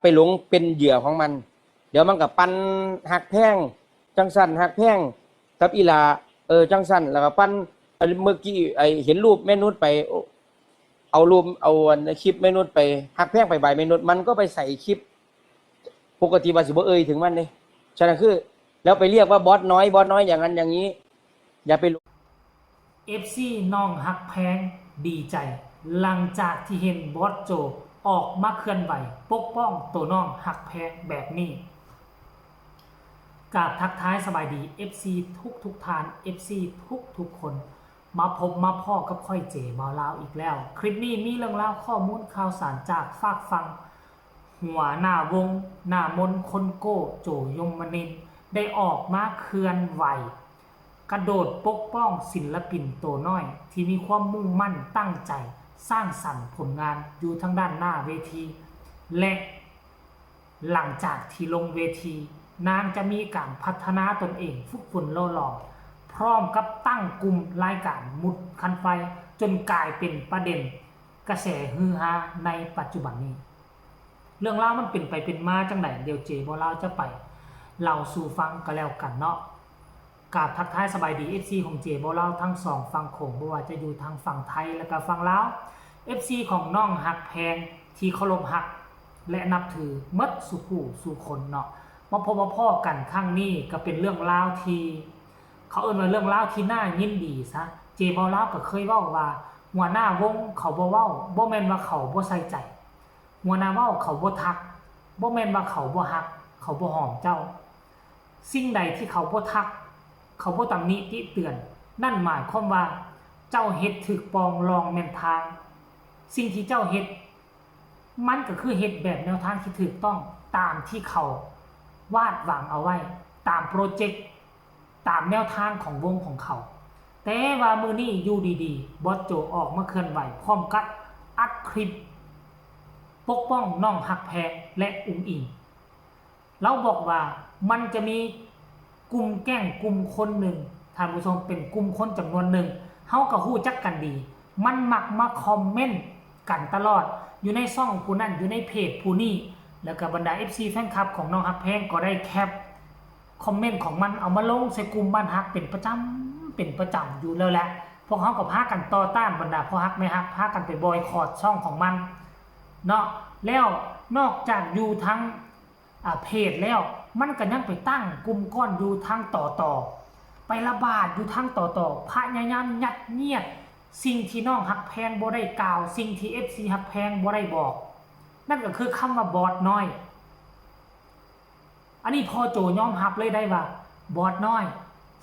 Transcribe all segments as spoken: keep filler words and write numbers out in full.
ไปหลงเป็นเหยื่อของมัน เดี๋ยวมันก็ปั่นฮักแพงจังซั่นฮักแพงกับอีหล่า เออจังซั่นแล้วก็ปั่นเมื่อกี้ไอ้เห็นรูปแม่นุชไป เอารูปเอาอันคลิปแม่นุชไปฮักแพงไปบายแม่นุช มันก็ไปใส่คลิป ปกติว่าสิบ่เอ่ยถึงมันเด้ ฉะนั้นคือแล้วไปเรียกว่าบอสน้อย บอสน้อยอย่างนั้นอย่างนี้ อย่าไปหลง เอฟซีน้องฮักแพงดีใจ หลังจากที่เห็นบอสโจออกมาเคลื่อนไหวปกป้องตัวน้องฮักแพงแบบนี้ กราบทักทายสบายดี เอฟซี ทุกทุกๆท่าน เอฟซี ทุกทุกๆคน มาพบมาพ้อกับข้อยเจบ่าวลาวอีกแล้ว คลิปนี้มีเรื่องราวข้อมูลข่าวสารจากฝากฝั่งหัวหน้าวง หน้ามนต์คนโก้ โจ ยมนินทร์ ได้ออกมาเคลื่อนไหว กระโดดปกป้องศิลปินตัวน้อย ที่มีความมุ่งมั่นตั้งใจสร้างสรรค์ผลงานอยู่ทางด้านหน้าเวที และหลังจากที่ลงเวที นางจะมีการพัฒนาตนเองฝึกฝนหล่อหลอม พร้อมกับตั้งกลุ่มรายการมุดคันไฟ จนกลายเป็นประเด็นกระแสฮือฮาในปัจจุบันนี้ เรื่องราวมันเป็นไปเป็นมาจังใด เดี๋ยวเจบ่าวลาวจะไปเล่าสู่ฟังก็แล้วกันเนาะ กราบทักทายสบายดี เอฟซี ของเจบ่าวลาวทั้งสองฝั่งโขง บ่ว่าจะอยู่ทางฝั่งไทยและก็ฝั่งลาว เอฟซี ของน้องฮักแพงที่เคารพฮักและนับถือหมดสู่ผู้สู่คนเนาะ มาพบมาพ้อกันครั้งนี้ก็เป็นเรื่องราวที่ เขาเอิ้นว่าเรื่องราวที่น่ายินดีซะ เจบ่าวลาวก็เคยเว้าว่า หัวหน้าวงเขาบ่เว้า บ่แม่นว่าเขาบ่ใส่ใจ หัวหน้าเว้าเขาบ่ทัก บ่แม่นว่าเขาบ่ฮัก เขาบ่หอมเจ้า สิ่งใดที่เขาบ่ทัก เขาบ่ตำหนิติเตือน นั่นหมายความว่าเจ้าเฮ็ดถูกปองลองแม่นทาง สิ่งที่เจ้าเฮ็ด มันก็คือเฮ็ดแบบแนวทางที่ถูกต้องตามที่เขาวาดหวังเอาไว้ ตามโปรเจกต์ ตามแนวทางของวงของเขา แต่ว่ามื้อนี้อยู่ดีๆ บอสโจออกมาเคลื่อนไหวพร้อมกับอัดคลิป ปกป้องน้องฮักแพงและอุ๋งอิ๋ง ลาวบอกว่ามันจะมีกลุ่มแก๊งกลุ่มคนหนึ่ง ท่านผู้ชม เป็นกลุ่มคนจำนวนหนึ่ง เฮาก็ฮู้จักกันดี มันมักมาคอมเมนต์กันตลอด อยู่ในช่องผู้นั้น อยู่ในเพจผู้นี้ แล้วก็บรรดา เอฟซี แฟนคลับของน้องฮักแพงก็ได้แคปคอมเมนต์ของมันเอามาลงใส่กลุ่มบ้านฮักเป็นประจำ เป็นประจำอยู่แล้วแหละ พวกเฮาก็พากันต่อต้านบรรดาพ่อฮักแม่ฮัก พากันไปบอยคอตช่องของมันเนาะ แล้วนอกจากอยู่ทั้ง อ่า เพจแล้ว มันก็ยังไปตั้งกลุ่มก้อนอยู่ทางต่อต่อ ไประบาดอยู่ทางต่อต่อ พยายามยัดเยียดสิ่งที่น้องฮักแพงบ่ได้กล่าว สิ่งที่ เอฟซี ฮักแพงบ่ได้บอก นั่นก็คือคำว่าบอสน้อย อันนี้พ่อโจยอมรับเลยได้ว่าบอสน้อย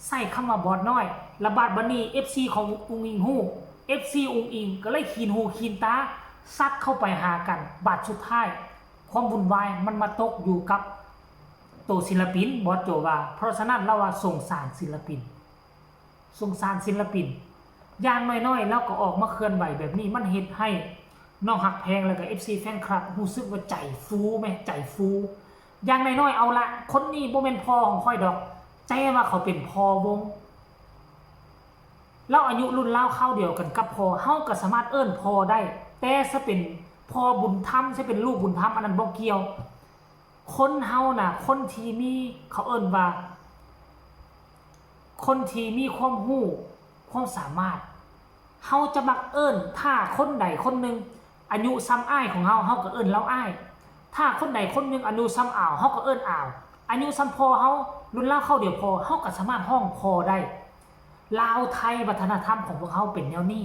ใส่คำว่าบอสน้อย ระบาดบัดนี้ เอฟซี ของอุ๋งอิ๋งฮู้ เอฟซี อุ๋งอิ๋งก็เลยขีนหูขีนตาซัดเข้าไปหากัน บาดสุดท้าย ความวุ่นวายมันมาตกอยู่กับตัวศิลปิน บอสโจว่า เพราะฉะนั้นลาวว่าสงสารศิลปิน สงสารศิลปิน อย่างน้อยๆลาวก็ออกมาเคลื่อนไหวแบบนี้ มันเฮ็ดให้น้องฮักแพงแล้วก็ เอฟซี แฟนคลับรู้สึกว่าใจฟูแหม ใจฟู อย่างน้อยๆ เอาละ คนนี้บ่แม่นพ่อของข้อยดอก แต่ว่าเขาเป็นพ่อวง ลาวอายุรุ่นราวคราวเดียวกันกับพ่อ เฮาก็สามารถเอิ้นพ่อได้ แต่สิเป็นพ่อบุญธรรม สิเป็นลูกบุญธรรม อันนั้นบ่เกี่ยว คนเฮาน่ะ คนที่มี เขาเอิ้นว่า คนที่มีความรู้ ความสามารถ เฮาจะมักเอิ้น ถ้าคนใดคนหนึ่งอายุส่ำอ้ายของเฮา เฮาก็เอิ้นลาวอ้าย ถ้าคนใดคนหนึ่งอายุส่ำอ้าว เฮาก็เอิ้นอ้าว อายุส่ำพ่อเฮา รุ่นราวคราวเดียวพ่อ เฮาก็สามารถฮ้องพ่อได้ ลาวไทยวัฒนธรรมของพวกเฮาเป็นแนวนี้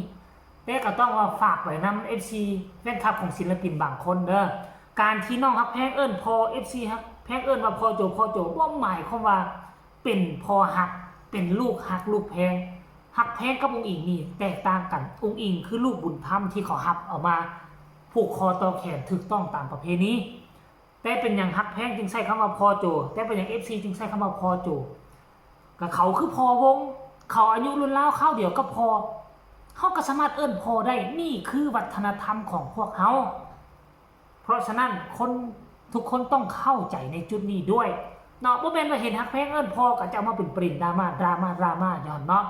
แต่ก็ต้องว่าฝากไว้นำ เอฟซี แฟนคลับของศิลปินบางคนเด้อ การที่น้องฮักแพงเอิ้นพ่อ เอฟซี ฮักแพงเอิ้นว่าพ่อโจ พ่อโจ บ่หมายความว่าเป็นพ่อฮัก เป็นลูกฮักลูกแพง ฮักแพงกับอุ๋งอิ๋งนี่แตกต่างกัน อุ๋งอิ๋งคือลูกบุญธรรมที่เขาฮับเอามาผูกคอต่อแขนถูกต้องตามประเพณี แต่เป็นหยังฮักแพงจึงใช้คำว่าพ่อโจ แต่เป็นหยัง เอฟซี จึงใช้คำว่าพ่อโจ ก็เขาคือพ่อวง เขาอายุรุ่นราวคราวเดียวกับพ่อ เฮาก็สามารถเอิ้นพ่อได้ นี่คือวัฒนธรรมของพวกเฮา เพราะฉะนั้นคนทุกคนต้องเข้าใจในจุดนี้ด้วยเนาะ บ่แม่นว่าเห็นฮักแพงเอิ้นพ่อก็จะเอามาเป็นประเด็นดราม่า ดราม่า ดราม่า ย้อนเนาะ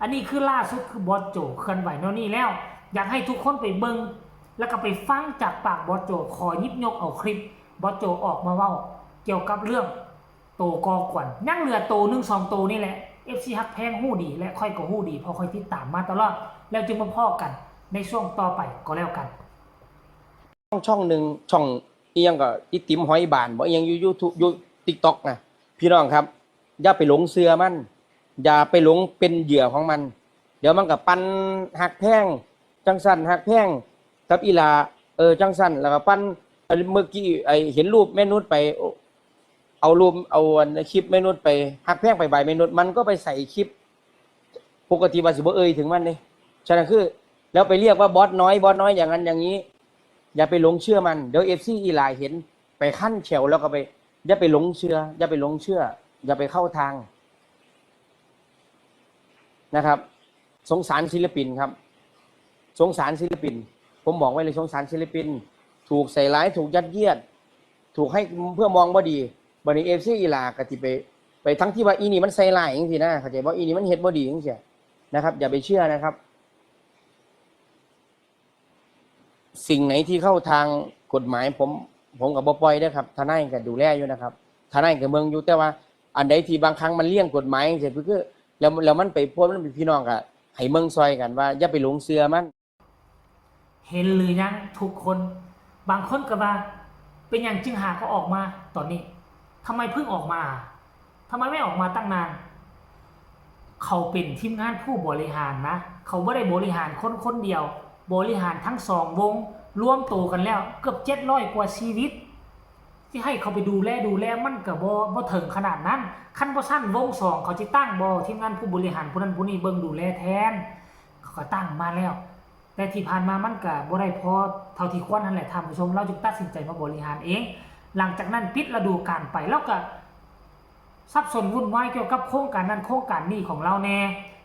อันนี้คือล่าสุดคือบอสโจเคลื่อนไหวแนวนี้แล้ว อยากให้ทุกคนไปเบิ่ง แล้วก็ไปฟังจากปากบอสโจ ขอหยิบยกเอาคลิป บอสโจออกมาเว้าเกี่ยวกับเรื่องโตก่อกวน ยังเหลือโตหนึ่งสองโตนี่แหละ เอฟซี ฮักแพงฮู้ดี และข้อยก็ฮู้ดี เพราะข้อยติดตามมาตลอด แล้วจึงมาพ้อกันในช่วงต่อไปก็แล้วกัน ช่องช่องหนึ่ง ช่องอีหยังก็อีติมหอยบานบ่อีหยังอยู่ YouTube อยู่ TikTok นะพี่น้องครับ อย่าไปหลงเชื่อมัน อย่าไปหลงเป็นเหยื่อของมัน เดี๋ยวมันก็ปั่นฮักแพงจังซั่นฮักแพงกับอีหล่า เออจังซั่นแล้วก็ปั่นอันเมื่อกี้ไอ้เห็นรูปแม่นุชไป เอารูปเอาอันคลิปแม่นุชไปฮักแพงไปบายแม่นุช มันก็ไปใส่คลิป ปกติว่าสิบ่เอ่ยถึงมันเด้ฉะนั้นคือ แล้วไปเรียกว่าบอสน้อยบอสน้อยอย่างนั้นอย่างนี้ อย่าไปหลงเชื่อมัน เดี๋ยว เอฟซี อีหล่าเห็นไปคันแขวแล้วก็ไป อย่าไปหลงเชื่อ อย่าไปหลงเชื่อ อย่าไปเข้าทางนะครับ สงสารศิลปินครับ สงสารศิลปิน ผมบอกไว้เลยสงสารศิลปิน ถูกใส่ร้ายถูกยัดเยียด ถูกให้เพื่อมองบ่ดีบัดนี้ เอฟซี อีหล่าก็สิไปไปทั้งที่ว่าอีนี่มันใส่ร้ายจังซี่นะเข้าใจบ่อีนี่มันเฮ็ดบ่ดีจังซี่นะครับ อย่าไปเชื่อนะครับ สิ่งไหนที่เข้าทางกฎหมายผมผมก็บ่ปล่อยเด้อครับ ทนายก็ดูแลอยู่นะครับ ทนายก็เบิ่งอยู่แต่ว่าอันใดที่บางครั้งมันเลี่ยงกฎหมายจังซี่คือแล้วแล้วมันไปโพสต์มันเป็นพี่น้องก็ให้เบิ่งซอยกันว่าอย่าไปหลงเชื่อมัน เห็นหรือยังทุกคน บางคนก็ว่า เป็นหยังจึงหาก็ออกมาตอนนี้ ทำไมเพิ่งออกมา ทำไมไม่ออกมาตั้งนาน เขาเป็นทีมงานผู้บริหารนะ เขาบ่ได้บริหารคนคนเดียว บริหารทั้งสองวง รวมโตกันแล้วเกือบเจ็ดร้อยกว่าชีวิต สิให้เขาไปดูแลดูแลมันก็บ่บ่ถึงขนาดนั้น คันบ่ซั้นวงสองเขาสิตั้งบ่ ทีมงานผู้บริหารผู้นั้นผู้นี้เบิ่งดูแลแทน เขาก็ตั้งมาแล้ว แต่ที่ผ่านมามันก็บ่ได้พอเท่าที่ควรนั่นแหละ ท่านผู้ชม ลาวจึงตัดสินใจมาบริหารเอง หลังจากนั้นปิดฤดูกาลไป ลาวก็สับสนวุ่นวายเกี่ยวกับโครงการนั้นโครงการนี้ของลาวแน่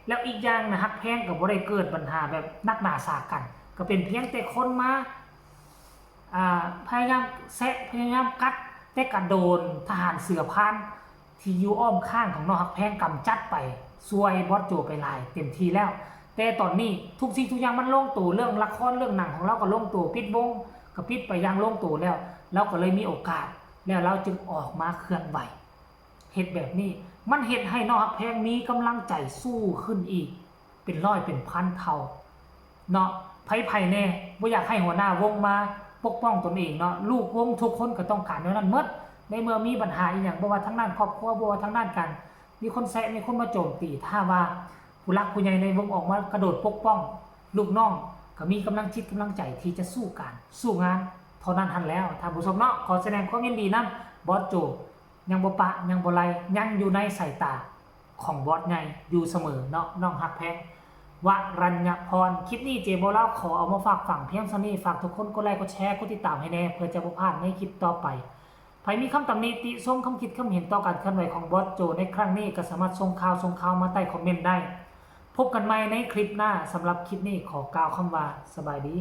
แล้วอีกอย่างนะ ฮักแพงก็บ่ได้เกิดปัญหาแบบนักหนาสากัน ก็เป็นเพียงแต่คนมา อ่า พยายามแซะ พยายามกัด แต่ก็โดนทหารเสือพรานที่อยู่อ้อมข้างของน้องฮักแพงกำจัดไป ซ่วยบอสโจไปหลายเต็มที่แล้ว แต่ตอนนี้ทุกสิ่งทุกอย่างมันลงตัว เรื่องละครเรื่องหนังของลาวก็ลงตัว ปิดวงก็ปิดไปอย่างลงตัวแล้ว ลาวก็เลยมีโอกาส แล้วลาวจึงออกมาเคลื่อนไหว เฮ็ดแบบนี้ มันเฮ็ดให้น้องฮักแพงมีกำลังใจสู้ขึ้นอีก เป็นร้อยเป็นพันเท่า เนาะ ไผๆแน่ บ่อยากให้หัวหน้าวงมาปกป้องตนเองเนาะ ลูกวงทุกคนก็ต้องการแนวนั้นหมด ในเมื่อมีปัญหาอีหยัง บ่ว่าทางด้านครอบครัว บ่ว่าทางด้านการ มีคนแซะ มีคนมาโจมตี ถ้าว่าผู้หลักผู้ใหญ่ในวงออกมากระโดดปกป้อง ลูกน้องก็มีกำลังจิตกำลังใจที่จะสู้การ สู้งาน เท่านั้นหั้นแล้ว ท่านผู้ชมเนาะ ขอแสดงความยินดีนำ บอสโจ ยังบ่ปะ ยังบ่ไล่ ยังอยู่ในสายตาของบอสใหญ่อยู่เสมอเนาะ น้องฮักแพง วรัญญพร คลิปนี้เจโบลาวขอเอามาฝากฝังเพียงเท่านี้ ฝากทุกคนกดไลค์ กดแชร์ กดติดตามให้แน่ เพื่อจะบ่พลาดในคลิปต่อไป ไผมีคำตำหนิติชม คำคิดคำเห็นต่อการเคลื่อนไหวของบอสโจในครั้งนี้ ก็สามารถส่งข่าวส่งข่าวมาใต้คอมเมนต์ได้ พบกันใหม่ในคลิปหน้า สำหรับคลิปนี้ขอกล่าวคำว่าสบายดี